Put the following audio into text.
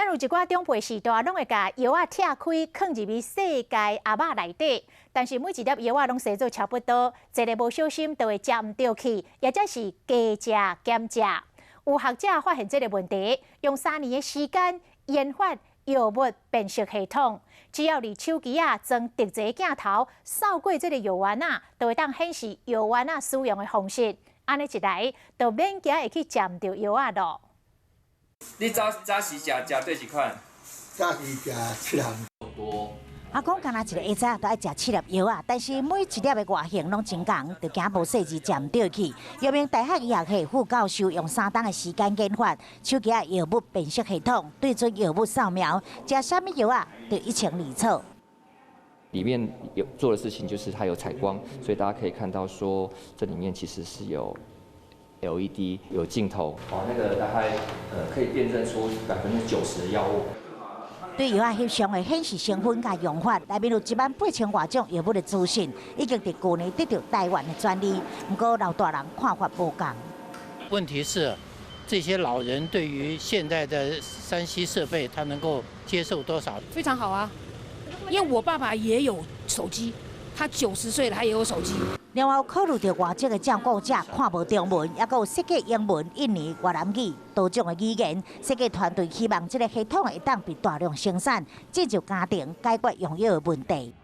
咱有一寡長輩時代，攏會共藥仔拆開，囥入去細界盒仔內底。但是每一粒藥仔攏生做差不多，一个無小心就會食毋著去，抑者是加食減食。有學者發現這个問題，用3年的時間研發藥物辨識系統，只要佇手機仔裝特製鏡頭，掃過這个藥丸仔，就會當顯示藥丸仔使用的方式。按呢一來，就免驚會去食毋著藥仔囉。你早早時食食佗一款？早時食七項。多。阿公敢若一个下早都愛食七粒藥仔，但是每一粒的外形攏真仝，就驚無細緻食毋著去。陽明大學醫學系副教授用3冬的時間研發手機仔藥物辨識系統，對準藥物掃描，食啥物藥仔就一清二楚。裡面有做的事情就是它有採光，所以大家可以看到說，這裡面其實是有 LED 有鏡頭，哦，那個大概可以辨認出90%的藥物。對藥仔翕相會顯示成分佮用法，內面有1萬8千外種藥物的資訊，已經佇舊年得著台灣的專利。毋過老大人看法無仝。問題是，這些老人對於現在的3C 設備，他能夠接受多少？非常好啊，因為我爸爸也有手機，他90歲了，他也有手機。另外，考慮著外籍的照顧者看無中文，抑閣有設計英文、印尼、越南語多種的語言。設計團隊希望這个系統會當被大量生產，拯救家庭解決用藥的問題。